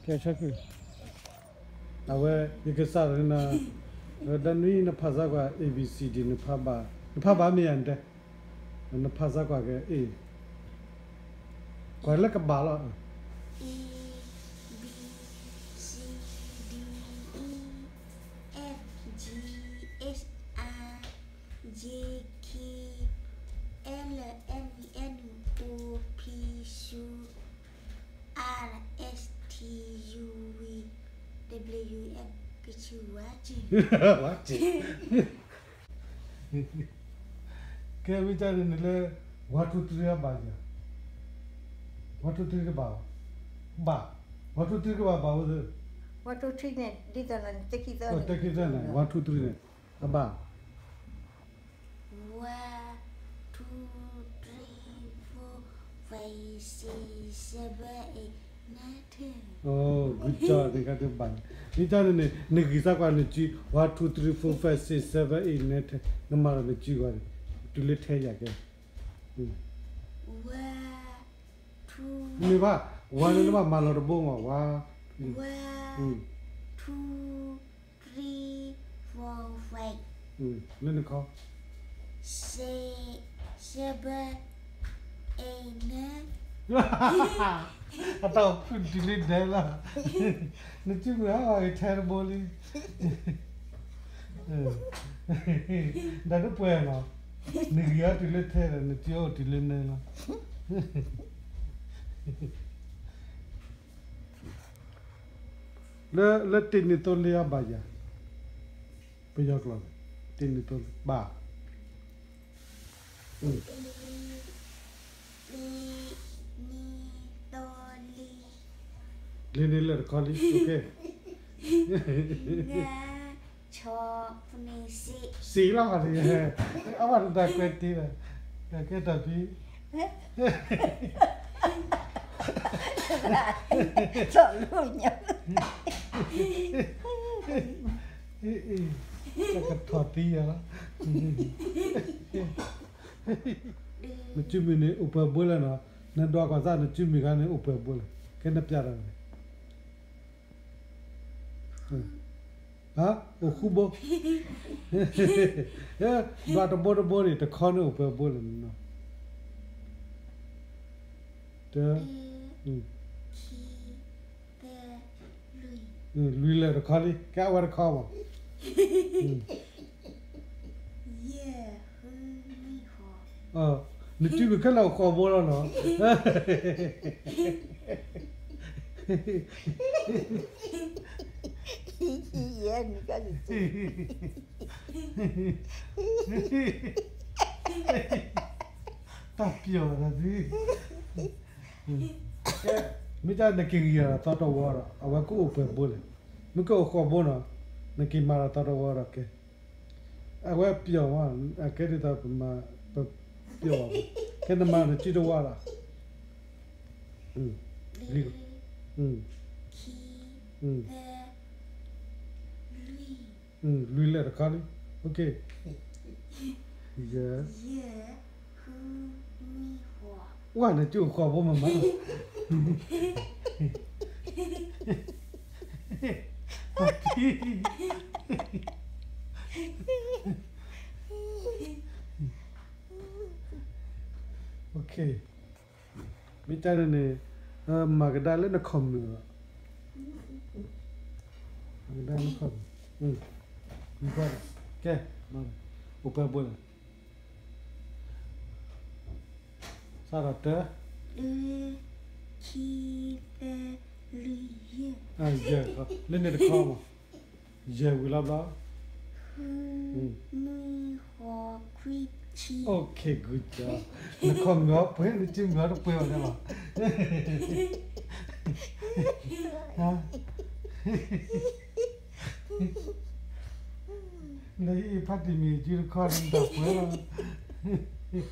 ကဲဆၢခု, အဝဲ ယကစးထီၣ်န့ၣ်, ဝဲဒၣ်နွံနဖးစၢ်ကွၢ် A B C D နဖးဘၣ်, နဖးဘၣ်မ့ၢ်ယၤနတဲ, နဖးစၢ်ကွၢ်က့ၤ A, ကွၢ်လၢကဘၣ်လီၤ, A B C D E F G H I J K L M N O P Q R S T U V W X ကဆူဝါက့ၤ, ဝါက့ၤ, ကဲမ့ၢ်တၢ်န့ၣ်န့ၣ်လၢ one two three အဘၣ်ယၤ, one two three တဘၣ်, ဘၣ်, one two three ကဘၣ်ဘၣ်ဝဲ, one two three န့ၣ် ဒ်သိးနတခံသီန့ၣ်, one two three န့ၣ်, အဘၣ် One, two, three, four, five, six, seven, eight, nine, ten. နကဘၣ်, မ့ၢ်တၢ်န့ၣ်န့ၣ် နဂံၢ်စၢ်ကွၢ်နစု, one, two, three, four, five, six, seven, eight, nine, ten, နမၤဒီးနစုကွၢ်န့ၣ်, တုၤလၢ ten ယၤကဲ, one, two, မ့ၢ်ဘၣ်, one န့ၣ်နဘၣ်မၤလီၤတဘိမး, one, one, two, three, four, five, လၢနခီ, six, seven, eight, nine. အတၢ်အိၣ်ဖုၣ်တုၤလၢဒဲလီၤ, နစုမုၢ်ဟါဂီၤဂ့ၤထဲတဘိလံ, ဒီးတပှဲၤလီၤ, နဂံၢ်အီၤတုၤလၢထဲဒီး နစုအိၣ်တုၤလၢနဲလီၤ. လၢ လၢတ့ၢ်နံၣ်သိလ့အဘၣ်ယၤ, ပယီၤကျိာ်န့ၣ်, တ့ၢ်နံၣ်သိလ့ ဘၣ်, လ့န့ၣ်လၢတခီလံ, စံလီၤန့ၣ်, အဝဲတၢ်ကွဲးတ့ၢ်ဒီး, ကဲတၢ်ဖံ ကထီၣ်သံယၤလီၤ, နစုမုၢ်န့ၣ်အိၣ်ပှဲၤဘိလဲၣ်နီၤ, နဒွးကွၢ်စၢ်နစုမုၢ်ခါန့ၣ်အိၣ်ပှဲၤဘိလဲၣ်, ကဲနပျးတၢ်န့ၣ် အိၣ်ဃုဘိ, ဘၣ်တဘိတဘိန့ၣ် တခီန့ၣ်အိၣ်ပှဲၤဘိလဲၣ်နီၤ, တ လွံၢ်လဲၣ်တခီလံ, ကဲအဝဲတခီဘၣ်, နစုမုၢ်ခဲလၢာ်အိၣ်ဃိးဘိလီၤနီၤ, တၢ်ပျီၢ်ဒီးသု, မ့ၢ်တၢ်နက့ၤဂံၢ်ဒီးသီတဝီဒီး အဝဲကအိၣ်ပှဲၤဘိလဲၣ်, မ့ၢ်ကအိၣ်ဃိးဘိနီၤ, နက့ၤမၤဒီးသီတဝီဒီးကဲ အဝဲပျီၢ်မး, အကဲဒ်သိးပမၤ, ပပျီၢ်, ကဲနမၤနစုတဝီဒီး, လွံၢ်လဲၣ်တခီလံ, ယဲၢ်, ဝဲနစုအိၣ်ဃိးဘိမးမး, မ့ၢ်တၢ်န့ၣ်န့ၣ်, မၤကဒါလၢနခီၣ်မုၢ်လီၤ, မၤကဒါလၢနခီၣ်မုၢ်, ကဲ, အိၣ်ပှဲၤဘိလဲၣ်, စးထီၣ်တၢ, ခံ, သၢ, လွံၢ်, ယဲၢ်, လၢန့ၣ်တခီမး, ယဲၢ်ဝံၤလီၤဘျီ, နခီၣ်မုၢ်အီၤပှဲၤ နစုမုၢ်အီၤတပှဲၤဘၣ်န့ၣ်လီၤ, နအံၤဖးတံၢ်မ့ၢ်စုတခီန့ၣ်တပှဲၤလီၤ.